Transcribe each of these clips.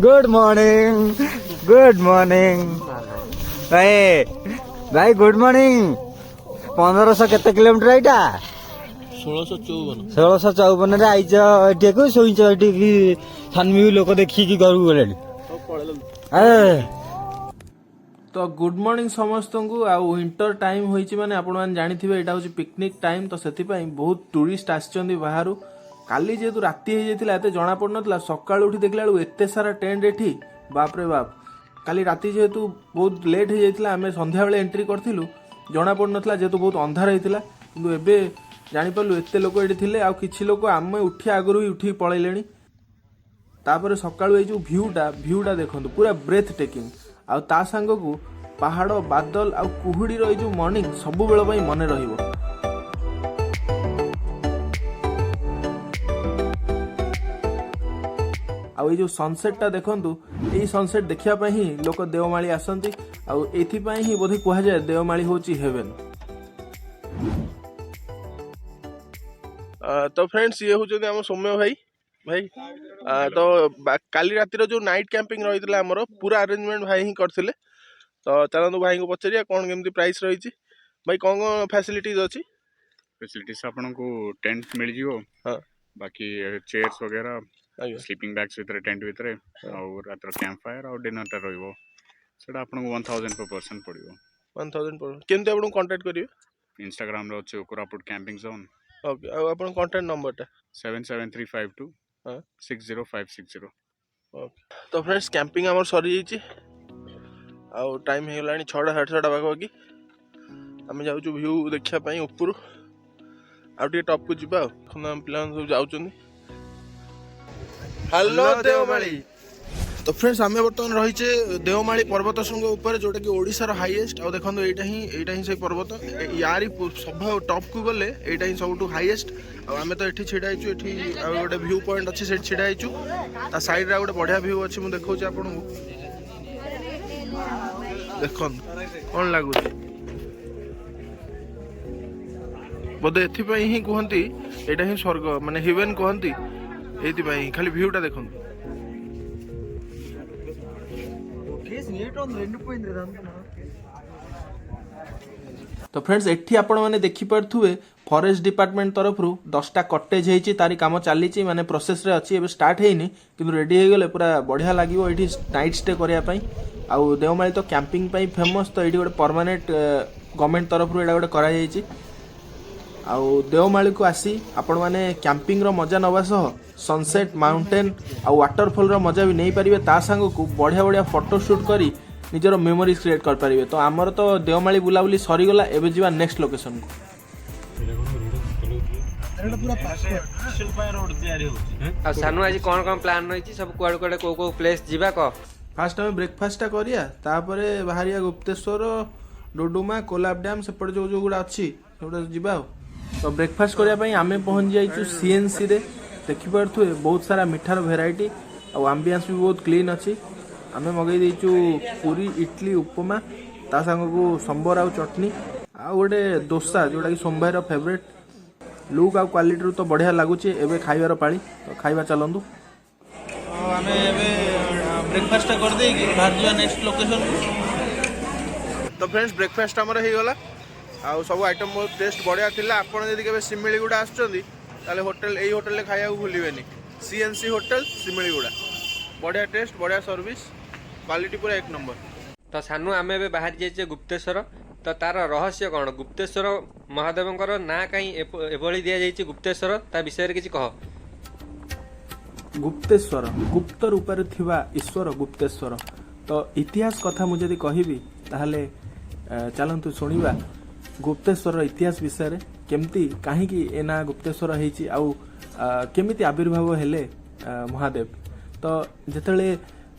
Good morning, good morning ଭାଇ। ଭାଇ, good morning. 1500 କେତେ କିଲୋମିଟର ଏଇଟା? 1654। 1654ରେ ଆଇଛ ଏଠିକୁ, ଶୋଇଛ ଏଠିକି, ସନ୍ମି ଲୋକ ଦେଖିକି ଘରକୁ ଗଲେଣି। ଏ ତ ଗୁଡ୍ ମର୍ଣ୍ଣିଂ ସମସ୍ତଙ୍କୁ। ଆଉ ୱିଣ୍ଟର ଟାଇମ୍ ହୋଇଛି, ମାନେ ଆପଣମାନେ ଜାଣିଥିବେ ଏଇଟା ହେଉଛି ପିକନିକ୍ ଟାଇମ୍। ତ ସେଥିପାଇଁ ବହୁତ ଟୁରିଷ୍ଟ ଆସିଛନ୍ତି ବାହାରୁ। କାଲି ଯେହେତୁ ରାତି ହେଇଯାଇଥିଲା, ଏତେ ଜଣା ପଡୁନଥିଲା। ସକାଳୁ ଉଠି ଦେଖିଲା ବେଳକୁ ଏତେ ସାରା ଟେଣ୍ଟ ଏଠି, ବାପରେ ବାପ। କାଲି ରାତି ଯେହେତୁ ବହୁତ ଲେଟ୍ ହେଇଯାଇଥିଲା, ଆମେ ସନ୍ଧ୍ୟାବେଳେ ଏଣ୍ଟ୍ରି କରିଥିଲୁ, ଜଣା ପଡୁନଥିଲା ଯେହେତୁ ବହୁତ ଅନ୍ଧାର ହେଇଥିଲା। କିନ୍ତୁ ଏବେ ଜାଣିପାରିଲୁ ଏତେ ଲୋକ ଏଠି ଥିଲେ। ଆଉ କିଛି ଲୋକ ଆମେ ଉଠିବା ଆଗରୁ ହିଁ ଉଠିକି ପଳେଇଲେଣି। ତାପରେ ସକାଳୁ ଏଇ ଯୋଉ ଭିଉଟା ଦେଖନ୍ତୁ, ପୁରା ବ୍ରେଥ୍ ଟେକିଂ। ଆଉ ତା ସାଙ୍ଗକୁ ପାହାଡ଼, ବାଦଲ ଆଉ କୁହୁଡ଼ିର ଏଇ ଯୋଉ ମର୍ଣ୍ଣିଂ ସବୁବେଳ ପାଇଁ ମନେ ରହିବ। ଆଉ ଏଇ ଯୋଉ ସନସେଟଟା ଦେଖନ୍ତୁ, ଏଇ ସନସେଟ ଦେଖିବା ପାଇଁ ହିଁ ଲୋକ ଦେଓମାଳି ଆସନ୍ତି। ଆଉ ଏଥିପାଇଁ ହିଁ ବୋଧେ କୁହାଯାଏ ଦେଓମାଳି ହେଉଛି ହେଭେନ୍। ତ ଫ୍ରେଣ୍ଡସ୍, ଇଏ ହେଉଛନ୍ତି ଆମ ସୌମ୍ୟ ଭାଇ। ଭାଇ, ତ କାଲି ରାତିର ଯୋଉ ନାଇଟ୍ କ୍ୟାମ୍ପିଂ ରହିଥିଲା ଆମର, ପୁରା ଆରେଞ୍ଜମେଣ୍ଟ ଭାଇ ହିଁ କରିଥିଲେ। ତ ଚାଲନ୍ତୁ ଭାଇଙ୍କୁ ପଚାରିବା କ'ଣ କେମିତି ପ୍ରାଇସ୍ ରହିଛି। ଭାଇ, କ'ଣ କ'ଣ ଫ୍ୟାସିଲିଟିଜ୍ ଅଛି? ଫେସିଲିଟିସ୍ ଆପଣଙ୍କୁ ଟେଣ୍ଟ ମିଳିଯିବ। ବାକି ଚେୟାର୍ସ ବଗେରା, ସ୍ଲିପିଂ ବ୍ୟାଗ୍ସ ଭିତରେ, ଟେଣ୍ଟ ଭିତରେ, ଆଉ ରାତିର କ୍ୟାମ୍ପ ଫାୟାର ଆଉ ଡିନରଟା ରହିବ। ସେଇଟା ଆପଣଙ୍କୁ 1000 ପର୍ ପର୍ସନ୍ ପଡ଼ିବ। 1000। କେମିତି ଆପଣଙ୍କୁ କଣ୍ଟାକ୍ଟ କରିବେ? ଇନଷ୍ଟାଗ୍ରାମରେ ଅଛି, କୋରାପୁଟ କ୍ୟାମ୍ପିଂ ଜୋନ୍। ଓକେ, ଆଉ ଆପଣଙ୍କ କଣ୍ଟାକ୍ଟ ନମ୍ବରଟା? 77352 60560। ଓକେ। ତ ଫ୍ରେଣ୍ଡସ୍, କ୍ୟାମ୍ପିଂ ଆମର ସରିଯାଇଛି ଆଉ ଟାଇମ୍ ହେଇଗଲାଣି 6ଟା, 6:30 ପାଖାପାଖି। ଆମେ ଯାଉଛୁ ଭ୍ୟୁ ଦେଖିବା ପାଇଁ ଉପରୁ, ଆଉ ଟିକେ ଟପକୁ ଯିବା। ଆଉ ଦେଖନ୍ତୁ, ଆମ ପିଲାମାନେ ସବୁ ଯାଉଛନ୍ତି। ହ୍ୟାଲୋ ଦେଓମାଳି। ତ ଫ୍ରେଣ୍ଡସ୍, ଆମେ ବର୍ତ୍ତମାନ ରହିଛେ ଦେଓମାଳି ପର୍ବତ ଶୃଙ୍ଗ ଉପରେ, ଯୋଉଟାକି ଓଡ଼ିଶାର ହାଇଏଷ୍ଟ। ଆଉ ଦେଖନ୍ତୁ, ଏଇଟା ହିଁ ସେଇ ପର୍ବତ। ୟାରି ସଭା ଟପକୁ ଗଲେ ଏଇଟା ହିଁ ସବୁଠୁ ହାଇଏଷ୍ଟ। ଆଉ ଆମେ ତ ଏଠି ଛିଡ଼ା ହେଇଛୁ। ଏଠି ଆଉ ଗୋଟେ ଭ୍ୟୁ ପଏଣ୍ଟ ଅଛି, ସେଠି ଛିଡ଼ା ହେଇଛୁ। ତା ସାଇଡ୍ରେ ଆଉ ଗୋଟେ ବଢ଼ିଆ ଭ୍ୟୁ ଅଛି, ମୁଁ ଦେଖାଉଛି ଆପଣଙ୍କୁ। ଦେଖନ୍ତୁ କ'ଣ ଲାଗୁଛି। ବୋଧେ ଏଥିପାଇଁ ହିଁ କୁହନ୍ତି ଏଇଟା ହିଁ ସ୍ୱର୍ଗ, ମାନେ ହିଭେନ୍ କୁହନ୍ତି ଏଇଥିପାଇଁ। ଖାଲି ଭ୍ୟୁଟା ଦେଖନ୍ତୁ। ତ ଫ୍ରେଣ୍ଡସ୍, ଏଠି ଆପଣମାନେ ଦେଖିପାରୁଥିବେ ଫରେଷ୍ଟ ଡିପାର୍ଟମେଣ୍ଟ ତରଫରୁ 10ଟା କଟେଜ୍ ହେଇଛି। ତାରି କାମ ଚାଲିଛି, ମାନେ ପ୍ରୋସେସରେ ଅଛି, ଏବେ ଷ୍ଟାର୍ଟ ହେଇନି। କିନ୍ତୁ ରେଡି ହେଇଗଲେ ପୁରା ବଢ଼ିଆ ଲାଗିବ ଏଇଠି ନାଇଟ୍ ଷ୍ଟେ କରିବା ପାଇଁ। ଆଉ ଦେଓମାଳି ତ କ୍ୟାମ୍ପିଂ ପାଇଁ ଫେମସ୍, ତ ଏଇଠି ଗୋଟେ ପରମାନେଣ୍ଟ ଗଭର୍ଣ୍ଣମେଣ୍ଟ ତରଫରୁ ଏଇଟା ଗୋଟେ କରାଯାଇଛି। ଆଉ ଦେଓମାଳିକୁ ଆସି ଆପଣମାନେ କ୍ୟାମ୍ପିଂର ମଜା ନେବା ସହ ସନସେଟ୍, ମାଉଣ୍ଟେନ୍ ଆଉ ୱାଟରଫଲ୍ର ମଜା ବି ନେଇପାରିବେ। ତା ସାଙ୍ଗକୁ ବଢ଼ିଆ ବଢ଼ିଆ ଫଟୋ ସୁଟ୍ କରି ନିଜର ମେମୋରିଜ୍ କ୍ରିଏଟ୍ କରିପାରିବେ। ତ ଆମର ତ ଦେଓମାଳି ବୁଲାବୁଲି ସରିଗଲା, ଏବେ ଯିବା ନେକ୍ସଟ ଲୋକେସନକୁ। ଆଉ ସାନୁ, ଆଜି କ'ଣ କ'ଣ ପ୍ଲାନ୍ ରହିଛି ସବୁ? କୁଆଡ଼େ କୁଆଡ଼େ, କୋଉ କୋଉ ପ୍ଲେସ୍ ଯିବା କହ। ଫାଷ୍ଟ ଆମେ ବ୍ରେକଫାଷ୍ଟଟା କରିବା, ତାପରେ ବାହାରିବା ଗୁପ୍ତେଶ୍ୱର, ଡୁଡୁମା, କୋଲାବ ଡ୍ୟାମ୍, ସେପଟେ ଯୋଉ ଯୋଉଗୁଡ଼ା ଅଛି ସେଗୁଡ଼ା ଯିବା। ଆଉ ତ ବ୍ରେକଫାଷ୍ଟ କରିବା ପାଇଁ ଆମେ ପହଞ୍ଚି ଯାଇଛୁ ସିଏନସିରେ। ଦେଖିପାରୁଥିବେ ବହୁତ ସାରା ମିଠାର ଭେରାଇଟି ଆଉ ଆମ୍ବିଆନ୍ସ ବି ବହୁତ କ୍ଲିନ୍ ଅଛି। ଆମେ ମଗେଇ ଦେଇଛୁ ପୁରୀ, ଇଡଲି, ଉପମା, ତା ସାଙ୍ଗକୁ ସମ୍ବର ଆଉ ଚଟନି, ଆଉ ଗୋଟେ ଦୋସା, ଯୋଉଟାକି ସୋମଭାଇର ଫେଭରେଟ୍। ଲୁକ୍ ଆଉ କ୍ୱାଲିଟିରୁ ତ ବଢ଼ିଆ ଲାଗୁଛି। ଏବେ ଖାଇବାର ପାଳି, ତ ଖାଇବା ଚାଲନ୍ତୁ। ଆମେ ଏବେ ବ୍ରେକଫାଷ୍ଟଟା କରିଦେଇକି ବାହାରିଯିବା ନେକ୍ସଟ ଲୋକେସନକୁ। ତ ଫ୍ରେଣ୍ଡସ୍, ବ୍ରେକଫାଷ୍ଟ ଆମର ହେଇଗଲା ଆଉ ସବୁ ଆଇଟମ୍ ବହୁତ ଟେଷ୍ଟ ବଢ଼ିଆ ଥିଲା। ଆପଣ ଯଦି କେବେ ଶିମିଳିଗୁଡ଼ା ଆସୁଛନ୍ତି, ତାହେଲେ ହୋଟେଲ, ଏଇ ହୋଟେଲରେ ଖାଇବାକୁ ଭୁଲିବେନି। CNC hotel, Semiliguda. ବଢ଼ିଆ ଟେଷ୍ଟ, ବଢ଼ିଆ ସର୍ଭିସ୍, କ୍ୱାଲିଟି ପୁରା ଏକ ନମ୍ବର। ତ ସାନୁ, ଆମେ ଏବେ ବାହାରି ଯାଇଛେ ଗୁପ୍ତେଶ୍ୱର। ତ ତାର ରହସ୍ୟ କ'ଣ? ଗୁପ୍ତେଶ୍ୱର ମହାଦେବଙ୍କର ନାଁ କାହିଁ ଏଭଳି ଦିଆଯାଇଛି ଗୁପ୍ତେଶ୍ୱର, ତା ବିଷୟରେ କିଛି କହ। ଗୁପ୍ତେଶ୍ୱର, ଗୁପ୍ତ ରୂପରେ ଥିବା ଈଶ୍ୱର ଗୁପ୍ତେଶ୍ୱର। ତ ଇତିହାସ କଥା ମୁଁ ଯଦି କହିବି, ତାହେଲେ ଚାଲନ୍ତୁ ଶୁଣିବା ଗୁପ୍ତେଶ୍ୱରର ଇତିହାସ ବିଷୟରେ, କେମିତି କାହିଁକି ଏ ନାଁ ଗୁପ୍ତେଶ୍ୱର ହେଇଛି ଆଉ କେମିତି ଆବିର୍ଭାବ ହେଲେ ମହାଦେବ। ତ ଯେତେବେଳେ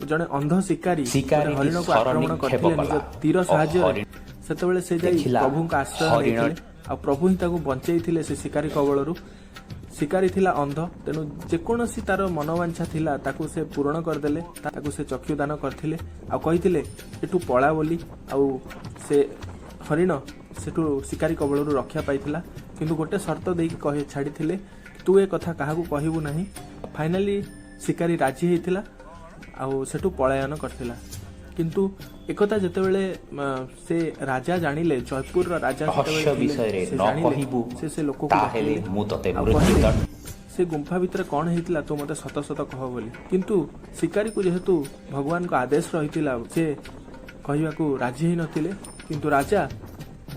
ଜଣେ ଅନ୍ଧ ଶିକାରୀ ଗୋଟେ ଶିକାରୀଟି ହରିଣକୁ ଶର ଆକ୍ରମଣ ନିକ୍ଷେପ କରିଥିଲେ କଲା ନିଜ ତୀର ଓ ସାହାଯ୍ୟରେ, ହରିଣ ସେତେବେଳେ ସେ ଯାଇ ଦେଖିଲା ପ୍ରଭୁଙ୍କ ଆଶ୍ରୟ ହରିଣ ନେଇଥିଲେ ଆଉ ପ୍ରଭୁ ହିଁ ତାକୁ ବଞ୍ଚେଇଥିଲେ ସେ ଶିକାରୀ କବଳରୁ। ଶିକାରୀ ଥିଲା ଅନ୍ଧ, ତେଣୁ ଯେକୌଣସି ତାର ମନୋବାଞ୍ଛା ଥିଲା ତାକୁ ସେ ପୂରଣ କରିଦେଲେ। ତାକୁ ସେ ଚକ୍ଷୁଦାନ କରିଥିଲେ ଆଉ କହିଥିଲେ ଏଠୁ ପଳା ବୋଲି। ଆଉ ସେ ହରିଣ ସେଠୁ ଶିକାରୀ କବଳରୁ ରକ୍ଷା ପାଇଥିଲା, କିନ୍ତୁ ଗୋଟେ ସର୍ତ୍ତ ଦେଇକି କହି ଛାଡ଼ିଥିଲେ, ତୁ ଏ କଥା କାହାକୁ କହିବୁ ନାହିଁ। ଫାଇନାଲି ଶିକାରୀ ରାଜି ହେଇଥିଲା। ଆଉ ସେଠୁ ପଳାୟନ କରିଥିଲା। କିନ୍ତୁ ଏକଥା ଯେତେବେଳେ ସେ ରାଜା ଜାଣିଲେ, ଜୟପୁରର ରାଜା ରହସ୍ୟ ଯେତେବେଳେ ଥିଲେ, ବିଷୟରେ ସେ ନ ଜାଣିଲେ, କହିବୁ ସେ ଲୋକକୁ ତାହେଲେ ଡାକିଲେ ମୁଁ ତତେ ଆଉ କହିଲେ, ମୃତ୍ୟୁଦଣ୍ଡ ସେ ଗୁମ୍ଫା ଭିତରେ କ'ଣ ହେଇଥିଲା ତୁ ମୋତେ ସତ ସତ କହ ବୋଲି। କିନ୍ତୁ ଶିକାରୀକୁ ଯେହେତୁ ଭଗବାନଙ୍କ ଆଦେଶ ରହିଥିଲା, ସେ କହିବାକୁ ରାଜି ହେଇନଥିଲେ। କିନ୍ତୁ ରାଜା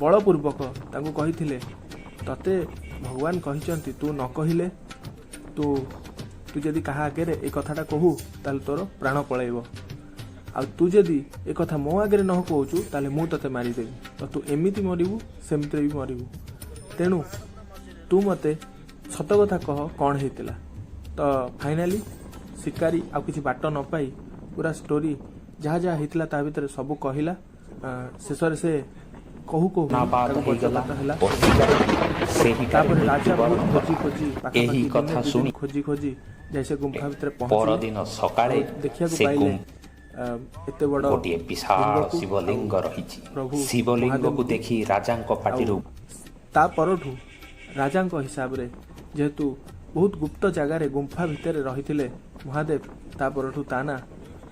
ବଳପୂର୍ବକ ତାଙ୍କୁ କହିଥିଲେ, ତତେ ଭଗବାନ କହିଛନ୍ତି, ତୁ ନ କହିଲେ ତୁ ଯଦି କାହା ଆଗରେ ଏ କଥାଟା କହୁ, ତାହେଲେ ତୋର ପ୍ରାଣ ପଳେଇବ। ଆଉ ତୁ ଯଦି ଏ କଥା ମୋ ଆଗରେ ନ କହୁଛୁ, ତାହେଲେ ମୁଁ ତତେ ମାରିଦେବି। ତ ତୁ ଏମିତି ମରିବୁ, ସେମିତିରେ ବି ମରିବୁ। ତେଣୁ ତୁ ମୋତେ ସତ କଥା କହ, କ'ଣ ହେଇଥିଲା। ତ ଫାଇନାଲି ଶିକାରୀ ଆଉ କିଛି ବାଟ ନ ପାଇ ପୁରା ଷ୍ଟୋରି ଯାହା ଯାହା ହେଇଥିଲା ତା ଭିତରେ ସବୁ କହିଲା। ଶେଷରେ ସେ କହୁ କହୁ ନାବାଦ ତାକୁ ହେଇଗଲା ବଜ୍ରପାତ ହେଲା। ଓ ଶିକାରୀ ସେହିଠାରେ ତାପରେ ରାଜା ମୃତ୍ୟୁବରଣ ବହୁତ ଖୋଜି କଲା। ଖୋଜି ଏହି ପାଖାପାଖି କଥା ଦିନେ 2 ଦିନ ଶୁଣି ଖୋଜି ଖୋଜି ଯାଇ ସେ ଗୁମ୍ଫା ଭିତରେ ପହଞ୍ଚିଲେ। ପରଦିନ ସକାଳେ ଆଉ ଦେଖିବାକୁ ସେ ପାଇଲେ ଗୁମ୍ଫା ଏତେ ବଡ଼ ଗୋଟିଏ ବିଶାଳ ଲିଙ୍ଗକୁ ଆଉ ଶିବଲିଙ୍ଗ ରହିଛି। ପ୍ରଭୁ ଶିବଲିଙ୍ଗକୁ ମହାଦେବଙ୍କୁ। ଦେଖି ରାଜାଙ୍କ ଆଉ ପାଟିରୁ ତା ପରଠୁ ରାଜାଙ୍କ ହିସାବରେ, ଯେହେତୁ ବହୁତ ଗୁପ୍ତ ଜାଗାରେ ଗୁମ୍ଫା ଭିତରେ ରହିଥିଲେ ମହାଦେବ, ତା ପରଠୁ ତା ନାଁ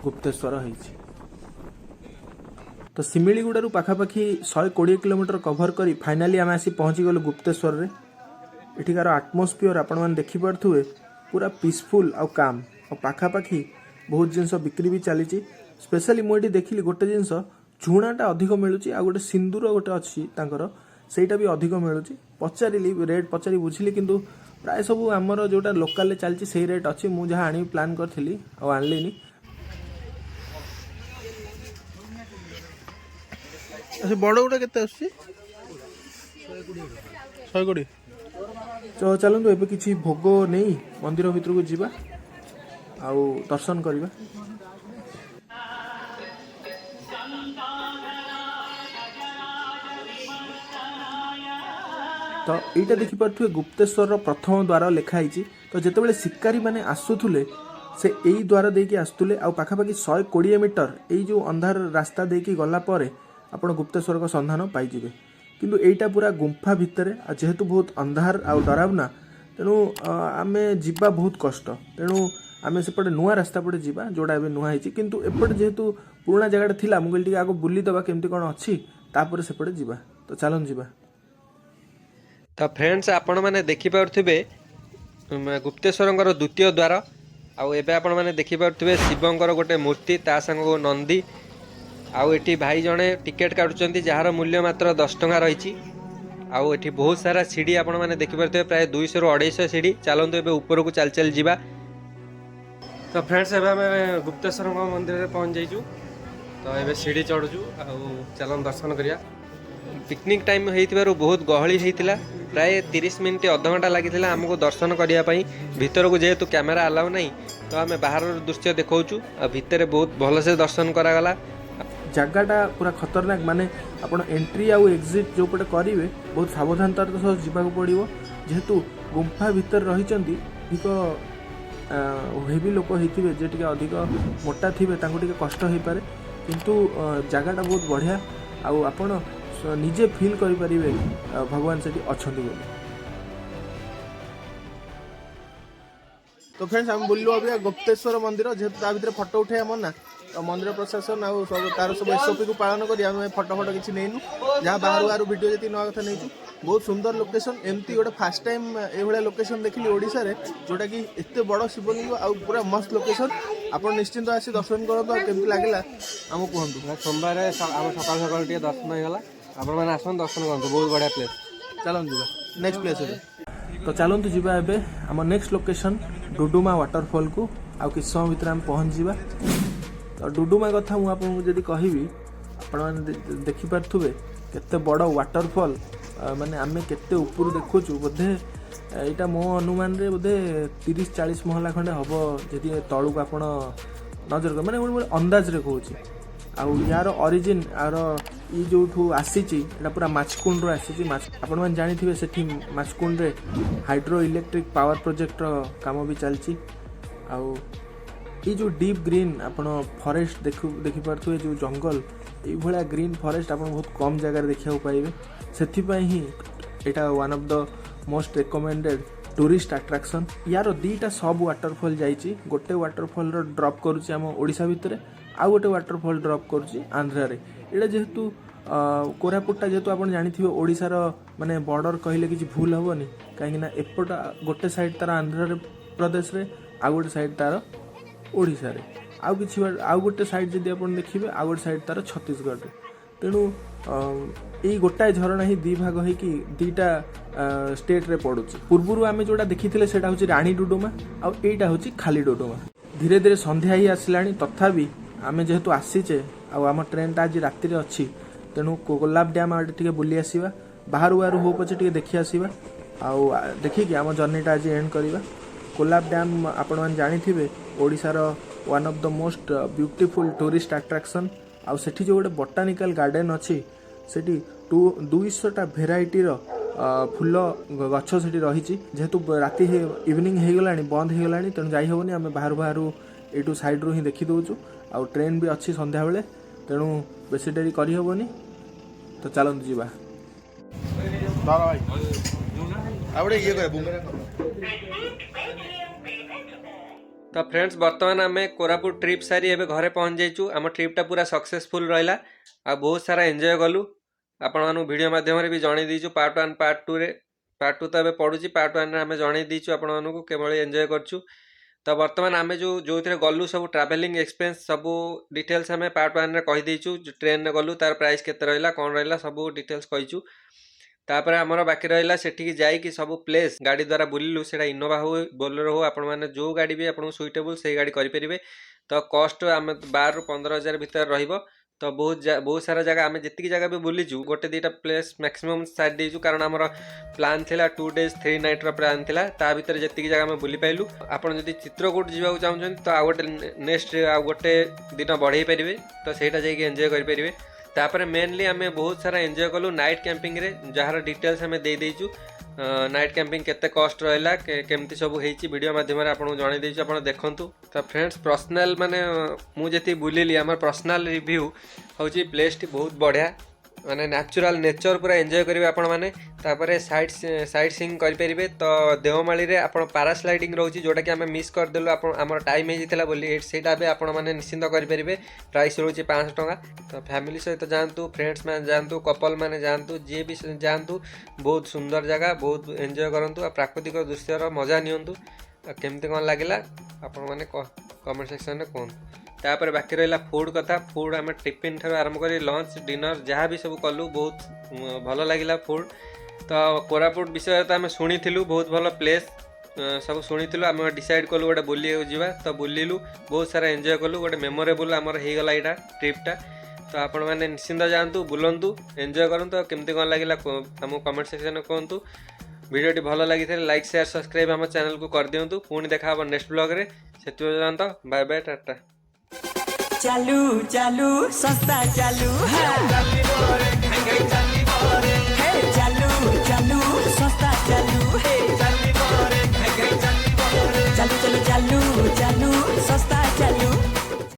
ଗୁପ୍ତେଶ୍ୱର ହେଇଛି। ତ ଶିମିଳିଗୁଡ଼ାରୁ ପାଖାପାଖି 120 କିଲୋମିଟର କଭର କରି ଫାଇନାଲି ଆମେ ଆସି ପହଞ୍ଚିଗଲୁ ଗୁପ୍ତେଶ୍ୱରରେ। ଏଠିକାର ଆଟମୋସ୍ଫିୟର ଆପଣମାନେ ଦେଖିପାରୁଥିବେ, ପୁରା ପିସଫୁଲ୍ ଆଉ କାମ୍। ଆଉ ପାଖାପାଖି ବହୁତ ଜିନିଷ ବିକ୍ରି ବି ଚାଲିଛି। ସ୍ପେଶାଲି ମୁଁ ଏଠି ଦେଖିଲି ଗୋଟେ ଜିନିଷ, ଝୁଣାଟା ଅଧିକ ମିଳୁଛି ଆଉ ଗୋଟେ ସିନ୍ଦୁର ଗୋଟେ ଅଛି ତାଙ୍କର, ସେଇଟା ବି ଅଧିକ ମିଳୁଛି। ପଚାରିଲି, ରେଟ୍ ପଚାରି ବୁଝିଲି, କିନ୍ତୁ ପ୍ରାୟ ସବୁ ଆମର ଯେଉଁଟା ଲୋକାଲରେ ଚାଲିଛି ସେଇ ରେଟ୍ ଅଛି। ମୁଁ ଯାହା ଆଣିବି ପ୍ଲାନ୍ କରିଥିଲି, ଆଉ ଆଣିଲିନି। ସେ ବଡ଼ ଗୁଡ଼ା କେତେ ଆସୁଛି? 120। ତ ଚାଲନ୍ତୁ, ଏବେ କିଛି ଭୋଗ ନେଇ ମନ୍ଦିର ଭିତରକୁ ଯିବା ଆଉ ଦର୍ଶନ କରିବା। ତ ଏଇଟା ଦେଖିପାରୁଥିବେ, ଗୁପ୍ତେଶ୍ୱରର ପ୍ରଥମ ଦ୍ୱାର ଲେଖା ହେଇଛି। ତ ଯେତେବେଳେ ଶିକାରୀମାନେ ଆସୁଥିଲେ, ସେ ଏଇ ଦ୍ୱାର ଦେଇକି ଆସୁଥିଲେ। ଆଉ ପାଖାପାଖି 120 ମିଟର ଏଇ ଯେଉଁ ଅନ୍ଧାର ରାସ୍ତା ଦେଇକି ଗଲା ପରେ ଆପଣ ଗୁପ୍ତେଶ୍ୱରଙ୍କ ସନ୍ଧାନ ପାଇଯିବେ। କିନ୍ତୁ ଏଇଟା ପୁରା ଗୁମ୍ଫା ଭିତରେ, ଆଉ ଯେହେତୁ ବହୁତ ଅନ୍ଧାର ଆଉ ଡରାବନା, ତେଣୁ ଆମେ ଯିବା ବହୁତ କଷ୍ଟ। ତେଣୁ ଆମେ ସେପଟେ ନୂଆ ରାସ୍ତା ପଟେ ଯିବା, ଯେଉଁଟା ଏବେ ନୂଆ ହେଇଛି। କିନ୍ତୁ ଏପଟେ ଯେହେତୁ ପୁରୁଣା ଜାଗାଟା ଥିଲା, ମୁଁ କହିଲି ଟିକେ ଆଗ ବୁଲିଦେବା କେମିତି କ'ଣ ଅଛି, ତାପରେ ସେପଟେ ଯିବା। ତ ଚାଲନ୍ତୁ ଯିବା। ତ ଫ୍ରେଣ୍ଡସ୍, ଆପଣମାନେ ଦେଖିପାରୁଥିବେ ଗୁପ୍ତେଶ୍ୱରଙ୍କର ଦ୍ୱିତୀୟ ଦ୍ୱାର। ଆଉ ଏବେ ଆପଣମାନେ ଦେଖିପାରୁଥିବେ ଶିବଙ୍କର ଗୋଟେ ମୂର୍ତ୍ତି, ତା ସାଙ୍ଗକୁ ନନ୍ଦୀ। ଆଉ ଏଠି ଭାଇ ଜଣେ ଟିକେଟ୍ କାଟୁଛନ୍ତି, ଯାହାର ମୂଲ୍ୟ ମାତ୍ର 10 ଟଙ୍କା ରହିଛି। ଆଉ ଏଠି ବହୁତ ସାରା ସିଢ଼ି ଆପଣମାନେ ଦେଖିପାରୁଥିବେ, ପ୍ରାୟ 200ରୁ 250 ସିଢ଼ି। ଚାଲନ୍ତୁ, ଏବେ ଉପରକୁ ଚାଲି ଚାଲି ଯିବା। ତ ଫ୍ରେଣ୍ଡସ୍, ଏବେ ଆମେ ଗୁପ୍ତେଶ୍ୱରଙ୍କ ମନ୍ଦିରରେ ପହଞ୍ଚି ଯାଇଛୁ। ତ ଏବେ ସିଢ଼ି ଚଢ଼ୁଛୁ ଆଉ ଚାଲନ୍ତୁ ଦର୍ଶନ କରିବା। ପିକନିକ୍ ଟାଇମ୍ ହେଇଥିବାରୁ ବହୁତ ଗହଳି ହେଇଥିଲା। ପ୍ରାୟ 30 ମିନିଟ୍ ଅଧଘଣ୍ଟା ଲାଗିଥିଲା ଆମକୁ ଦର୍ଶନ କରିବା ପାଇଁ। ଭିତରକୁ ଯେହେତୁ କ୍ୟାମେରା ଆଲାଉ ନାହିଁ, ତ ଆମେ ବାହାରର ଦୃଶ୍ୟ ଦେଖାଉଛୁ। ଆଉ ଭିତରେ ବହୁତ ଭଲସେ ଦର୍ଶନ କରାଗଲା। ଜାଗାଟା ପୁରା ଖତରନାକ। ମାନେ ଆପଣ ଏଣ୍ଟ୍ରି ଆଉ ଏକ୍ଜିଟ୍ ଯେଉଁପଟେ କରିବେ, ବହୁତ ସାବଧାନତାର ସହ ଯିବାକୁ ପଡ଼ିବ। ଯେହେତୁ ଗୁମ୍ଫା ଭିତରେ ରହିଛନ୍ତି, ଅଧିକ ହେଭି ଲୋକ ହେଇଥିବେ, ଯେ ଟିକେ ଅଧିକ ମୋଟା ଥିବେ, ତାଙ୍କୁ ଟିକେ କଷ୍ଟ ହେଇପାରେ। କିନ୍ତୁ ଜାଗାଟା ବହୁତ ବଢ଼ିଆ ଆଉ ଆପଣ ନିଜେ ଫିଲ୍ କରିପାରିବେ ଭଗବାନ ସେଠି ଅଛନ୍ତି ବୋଲି। ତ ଫ୍ରେଣ୍ଡସ୍, ଆମେ ବୁଲିଲୁ ଅବିକା ଗୁପ୍ତେଶ୍ୱର ମନ୍ଦିର। ଯେହେତୁ ତା ଭିତରେ ଫଟୋ ଉଠେଇବା ମନା, ତ ମନ୍ଦିର ପ୍ରଶାସନ ଆଉ ସବୁ ତାର ସବୁ ଏସ୍ଓପି କୁ ପାଳନ କରି ଆମେ ଫଟୋ ଫଟୋ କିଛି ନେଇନୁ। ଯାହା ବାହାରୁ ବାହାରୁ ଭିଡ଼ିଓ ଯେତିକି ନେବା କଥା ନେଇଛୁ। ବହୁତ ସୁନ୍ଦର ଲୋକେସନ। ଏମିତି ଗୋଟେ ଫାର୍ଷ୍ଟ ଟାଇମ୍ ଏଇଭଳିଆ ଲୋକେସନ ଦେଖିଲି ଓଡ଼ିଶାରେ, ଯୋଉଟାକି ଏତେ ବଡ଼ ଶିବଲିଙ୍ଗ ଆଉ ପୁରା ମସ୍ତ ଲୋକେସନ। ଆପଣ ନିଶ୍ଚିନ୍ତ ଆସି ଦର୍ଶନ କରନ୍ତୁ ଆଉ କେମିତି ଲାଗିଲା ଆମକୁ କୁହନ୍ତୁ। ସୋମବାର ଆମ ସକାଳୁ ସକାଳୁ ଟିକେ ଦର୍ଶନ ହେଇଗଲା। ଆପଣମାନେ ଆସନ୍ତୁ, ଦର୍ଶନ କରନ୍ତୁ, ବହୁତ ବଢ଼ିଆ ପ୍ଲେସ୍। ଚାଲନ୍ତୁ ଯିବା ନେକ୍ସଟ ପ୍ଲେସ୍ ଏବେ। ତ ଚାଲନ୍ତୁ ଯିବା ଏବେ ଆମ ନେକ୍ସଟ ଲୋକେସନ ଡୁଡୁମା ୱାଟରଫଲ୍କୁ। ଆଉ କିଛି ସମୟ ଭିତରେ ଆମେ ପହଞ୍ଚିଯିବା। ତ ଡୁଡୁମା କଥା ମୁଁ ଆପଣଙ୍କୁ ଯଦି କହିବି, ଆପଣମାନେ ଦେଖିପାରୁଥିବେ କେତେ ବଡ଼ ୱାଟରଫଲ୍। ମାନେ ଆମେ କେତେ ଉପରୁ ଦେଖୁଛୁ। ବୋଧେ ଏଇଟା ମୋ ଅନୁମାନରେ ବୋଧେ 30-40 ମହଲା ଖଣ୍ଡେ ହବ, ଯଦି ତଳକୁ ଆପଣ ନଜର କରିବେ। ମାନେ ଗୋଟେ ଅନ୍ଦାଜରେ କହୁଛି। ଆଉ ୟାର ଅରିଜିନ୍, ୟାର ଇ ଯେଉଁଠୁ ଆସିଛି, ଏଇଟା ପୁରା ମାଛକୁଣ୍ଡରୁ ଆସିଛି। ମାଛ ଆପଣମାନେ ଜାଣିଥିବେ, ସେଠି ମାଛକୁଣ୍ଡରେ ହାଇଡ୍ରୋ ଇଲେକ୍ଟ୍ରିକ୍ ପାୱାର ପ୍ରୋଜେକ୍ଟର କାମ ବି ଚାଲିଛି। ଆଉ ଏଇ ଯେଉଁ ଡିପ୍ ଗ୍ରୀନ୍ ଆପଣ ଫରେଷ୍ଟ ଦେଖିପାରୁଥିବେ, ଯେଉଁ ଜଙ୍ଗଲ, ଏଇଭଳିଆ ଗ୍ରୀନ୍ ଫରେଷ୍ଟ ଆପଣ ବହୁତ କମ୍ ଜାଗାରେ ଦେଖିବାକୁ ପାଇବେ। ସେଥିପାଇଁ ହିଁ ଏଇଟା one of the most recommended tourist attraction. ୟାର ଦୁଇଟା ସବ୍ ୱାଟରଫଲ୍ ଯାଇଛି। ଗୋଟେ ୱାଟରଫଲ୍ର ଡ୍ରପ୍ କରୁଛି ଆମ ଓଡ଼ିଶା ଭିତରେ, ଆଉ ଗୋଟେ ୱାଟରଫଲ୍ ଡ୍ରପ୍ କରୁଛି ଆନ୍ଧ୍ରାରେ। ଏଇଟା ଯେହେତୁ କୋରାପୁଟଟା ଯେହେତୁ ଆପଣ ଜାଣିଥିବେ, ଓଡ଼ିଶାର ମାନେ ବର୍ଡ଼ର କହିଲେ କିଛି ଭୁଲ ହେବନି, କାହିଁକିନା ଏପଟ ଗୋଟେ ସାଇଡ଼୍ ତାର ଆନ୍ଧ୍ରରେ ପ୍ରଦେଶରେ, ଆଉ ଗୋଟେ ସାଇଡ଼୍ ତାର ଓଡ଼ିଶାରେ, ଆଉ କିଛି ଆଉ ଗୋଟେ ସାଇଡ଼୍ ଯଦି ଆପଣ ଦେଖିବେ, ଆଉ ଗୋଟେ ସାଇଡ଼୍ ତାର ଛତିଶଗଡ଼ରେ। ତେଣୁ ଏଇ ଗୋଟାଏ ଝରଣା ହିଁ ଦୁଇ ଭାଗ ହେଇକି ଦୁଇଟା ଷ୍ଟେଟ୍ରେ ପଡ଼ୁଛି। ପୂର୍ବରୁ ଆମେ ଯେଉଁଟା ଦେଖିଥିଲେ, ସେଇଟା ହେଉଛି ରାଣୀ ଡୁଡୁମା ଆଉ ଏଇଟା ହେଉଛି ଖାଲି ଡୁଡୁମା। ଧୀରେ ଧୀରେ ସନ୍ଧ୍ୟା ହେଇ ଆସିଲାଣି। ତଥାପି ଆମେ ଯେହେତୁ ଆସିଛେ ଆଉ ଆମ ଟ୍ରେନଟା ଆଜି ରାତିରେ ଅଛି, ତେଣୁ କୋଲାବ ଡ୍ୟାମ୍ ଆଡ଼େ ଟିକେ ବୁଲି ଆସିବା। ବାହାରୁ ବାହାରୁ ହଉ ପଛେ ଟିକେ ଦେଖି ଆସିବା ଆଉ ଦେଖିକି ଆମ ଜର୍ଣ୍ଣିଟା ଆଜି ଏଣ୍ଡ କରିବା। କୋଲାବ ଡ୍ୟାମ୍ ଆପଣମାନେ ଜାଣିଥିବେ, ଓଡ଼ିଶାର one of the most beautiful tourist attraction। ଆଉ ସେଠି ଯେଉଁ ଗୋଟେ ବଟାନିକାଲ ଗାର୍ଡେନ୍ ଅଛି, ସେଠି 200ଟା ଭେରାଇଟିର ଫୁଲ ଗଛ ସେଠି ରହିଛି। ଯେହେତୁ ରାତି, ଇଭିନିଂ ହେଇଗଲାଣି, ବନ୍ଦ ହେଇଗଲାଣି, ତେଣୁ ଯାଇ ହେବନି। ଆମେ ବାହାରୁ ବାହାରୁ ଏଇଠୁ ସାଇଡ଼ରୁ ହିଁ ଦେଖିଦେଉଛୁ। ଆଉ ଟ୍ରେନ୍ ବି ଅଛି ସନ୍ଧ୍ୟାବେଳେ, ତେଣୁ ବେଶୀ ଡେରି କରିହେବନି। ତ ଚାଲନ୍ତୁ ଯିବା। ଭାଇ, ଆଉ ଗୋଟେ ଇଏ କରେ ବୁମେରାଂ। ତ ଫ୍ରେଣ୍ଡସ୍, ବର୍ତ୍ତମାନ ଆମେ କୋରାପୁଟ ଟ୍ରିପ୍ ସାରି ଏବେ ଘରେ ପହଞ୍ଚି ଯାଇଛୁ। ଆମ ଟ୍ରିପ୍ଟା ପୁରା ସକ୍ସେସଫୁଲ୍ ରହିଲା ଆଉ ବହୁତ ସାରା ଏନ୍ଜୟ କଲୁ। ଆପଣମାନଙ୍କୁ ଭିଡ଼ିଓ ମାଧ୍ୟମରେ ବି ଜଣେଇ ଦେଇଛୁ ପାର୍ଟ ୱାନ୍, ପାର୍ଟ ଟୁରେ। ପାର୍ଟ ଟୁ ତ ଏବେ ପଡ଼ୁଛି, ପାର୍ଟ ୱାନ୍ରେ ଆମେ ଜଣେଇ ଦେଇଛୁ ଆପଣମାନଙ୍କୁ କିଭଳି ଏନ୍ଜୟ କରିଛୁ। ତ ବର୍ତ୍ତମାନ ଆମେ ଯେଉଁଥିରେ ଗଲୁ, ସବୁ ଟ୍ରାଭେଲିଂ ଏକ୍ସପେନ୍ସ ସବୁ ଡିଟେଲ୍ସ ଆମେ ପାର୍ଟ ୱାନ୍ରେ କହିଦେଇଛୁ। ଟ୍ରେନ୍ରେ ଗଲୁ, ତାର ପ୍ରାଇସ୍ କେତେ ରହିଲା, କ'ଣ ରହିଲା, ସବୁ ଡିଟେଲ୍ସ କହିଛୁ। ତାପରେ ଆମର ବାକି ରହିଲା ସେଠିକି ଯାଇକି ସବୁ ପ୍ଲେସ୍ ଗାଡ଼ି ଦ୍ୱାରା ବୁଲିଲୁ। ସେଇଟା ଇନୋଭା ହଉ, ବୋଲେରୋ ହଉ, ଆପଣମାନେ ଯେଉଁ ଗାଡ଼ି ବି ଆପଣଙ୍କୁ ସୁଇଟେବୁଲ୍, ସେଇ ଗାଡ଼ି କରିପାରିବେ। ତ କଷ୍ଟ ଆମେ 12ରୁ 15 ହଜାର ଭିତରେ ରହିବ। ତ ବହୁତ ସାରା ଜାଗା, ଆମେ ଯେତିକି ଜାଗା ବି ବୁଲିଛୁ, ଗୋଟେ ଦୁଇଟା ପ୍ଲେସ୍ ମ୍ୟାକ୍ସିମମ୍ ସାରି ଦେଇଛୁ, କାରଣ ଆମର ପ୍ଲାନ୍ ଥିଲା 2 ଡେଜ୍ 3 ନାଇଟ୍ର ପ୍ଲାନ୍ ଥିଲା। ତା ଭିତରେ ଯେତିକି ଜାଗା ଆମେ ବୁଲି ପାଇଲୁ। ଆପଣ ଯଦି ଚିତ୍ରକୂଟ ଯିବାକୁ ଚାହୁଁଛନ୍ତି, ତ ଆଉ ଗୋଟେ ନେକ୍ସଟ ଆଉ ଗୋଟେ ଦିନ ବଢ଼େଇ ପାରିବେ, ତ ସେଇଟା ଯାଇକି ଏନ୍ଜୟ କରିପାରିବେ। ତାପରେ ମେନଲି ଆମେ ବହୁତ ସାରା ଏନ୍ଜୟ କଲୁ ନାଇଟ୍ କ୍ୟାମ୍ପିଂରେ, ଯାହାର ଡିଟେଲ୍ସ ଆମେ ଦେଇଦେଇଛୁ। ନାଇଟ୍ କ୍ୟାମ୍ପିଂ କେତେ କଷ୍ଟ ରହିଲା, କେମିତି ସବୁ ହେଇଛି, ଭିଡ଼ିଓ ମାଧ୍ୟମରେ ଆପଣଙ୍କୁ ଜଣେଇ ଦେଇଛୁ, ଆପଣ ଦେଖନ୍ତୁ। ତ ଫ୍ରେଣ୍ଡସ୍, ପର୍ସନାଲ୍ ମାନେ ମୁଁ ଯେତିକି ବୁଲିଲି, ଆମର ପର୍ସନାଲ୍ ରିଭ୍ୟୁ ହେଉଛି ପ୍ଲେସ୍ଟି ବହୁତ ବଢ଼ିଆ। ମାନେ ନ୍ୟାଚୁରାଲ୍ ନେଚର୍ ପୁରା ଏନ୍ଜୟ କରିବେ ଆପଣମାନେ। ତାପରେ ସାଇଟ୍ ସିଇଂ କରିପାରିବେ। ତ ଦେଓମାଳିରେ ଆପଣ ପାରାସ୍ଲାଇଡ଼ିଂ ରହୁଛି, ଯେଉଁଟାକି ଆମେ ମିସ୍ କରିଦେଲୁ ଆପଣ ଆମର ଟାଇମ୍ ହେଇଯାଇଥିଲା ବୋଲି। ସେଇଟା ଏବେ ଆପଣମାନେ ନିଶ୍ଚିନ୍ତ କରିପାରିବେ। ପ୍ରାଇସ୍ ରହୁଛି 500 ଟଙ୍କା। ତ ଫ୍ୟାମିଲି ସହିତ ଯାଆନ୍ତୁ, ଫ୍ରେଣ୍ଡସ୍ ମାନେ ଯାଆନ୍ତୁ, କପଲ୍ ମାନେ ଯାଆନ୍ତୁ, ଯିଏ ବି ଯାଆନ୍ତୁ, ବହୁତ ସୁନ୍ଦର ଜାଗା, ବହୁତ ଏନ୍ଜୟ କରନ୍ତୁ ଆଉ ପ୍ରାକୃତିକ ଦୃଶ୍ୟର ମଜା ନିଅନ୍ତୁ। ଆଉ କେମିତି କ'ଣ ଲାଗିଲା, ଆପଣମାନେ କମେଣ୍ଟ ସେକ୍ସନରେ କୁହନ୍ତୁ। ତାପରେ ବାକି ରହିଲା ଫୁଡ଼୍ କଥା। ଫୁଡ଼୍ ଆମେ ଟିଫିନ୍ ଠାରୁ ଆରମ୍ଭ କରି ଲଞ୍ଚ, ଡିନର୍ ଯାହା ବି ସବୁ କଲୁ, ବହୁତ ଭଲ ଲାଗିଲା ଫୁଡ଼୍। ତ କୋରାପୁଟ ବିଷୟରେ ତ ଆମେ ଶୁଣିଥିଲୁ, ବହୁତ ଭଲ ପ୍ଲେସ୍ ସବୁ ଶୁଣିଥିଲୁ। ଆମେ ଡିସାଇଡ଼୍ କଲୁ ଗୋଟେ ବୁଲିବାକୁ ଯିବା। ତ ବୁଲିଲୁ, ବହୁତ ସାରା ଏନ୍ଜୟ କଲୁ। ଗୋଟେ ମେମୋରେବୁଲ୍ ଆମର ହେଇଗଲା ଏଇଟା ଟ୍ରିପ୍ଟା। ତ ଆପଣମାନେ ନିଶ୍ଚିନ୍ତ ଯାଆନ୍ତୁ, ବୁଲନ୍ତୁ, ଏନ୍ଜୟ କରନ୍ତୁ ଆଉ କେମିତି କ'ଣ ଲାଗିଲା ଆମକୁ କମେଣ୍ଟ ସେକ୍ସନରେ କୁହନ୍ତୁ। ଭିଡ଼ିଓଟି ଭଲ ଲାଗିଥିଲେ ଲାଇକ୍, ସେୟାର, ସବସ୍କ୍ରାଇବ୍ ଆମ ଚ୍ୟାନେଲକୁ କରିଦିଅନ୍ତୁ। ପୁଣି ଦେଖା ହେବ ନେକ୍ସଟ ବ୍ଲଗ୍ରେ। ସେଥି ପର୍ଯ୍ୟନ୍ତ ବାଏ ବାଏ, ଟାଟା। ଚାଲୁ ଚାଲୁ ସଂସ୍ଥା ଚାଲୁ, ହଁ।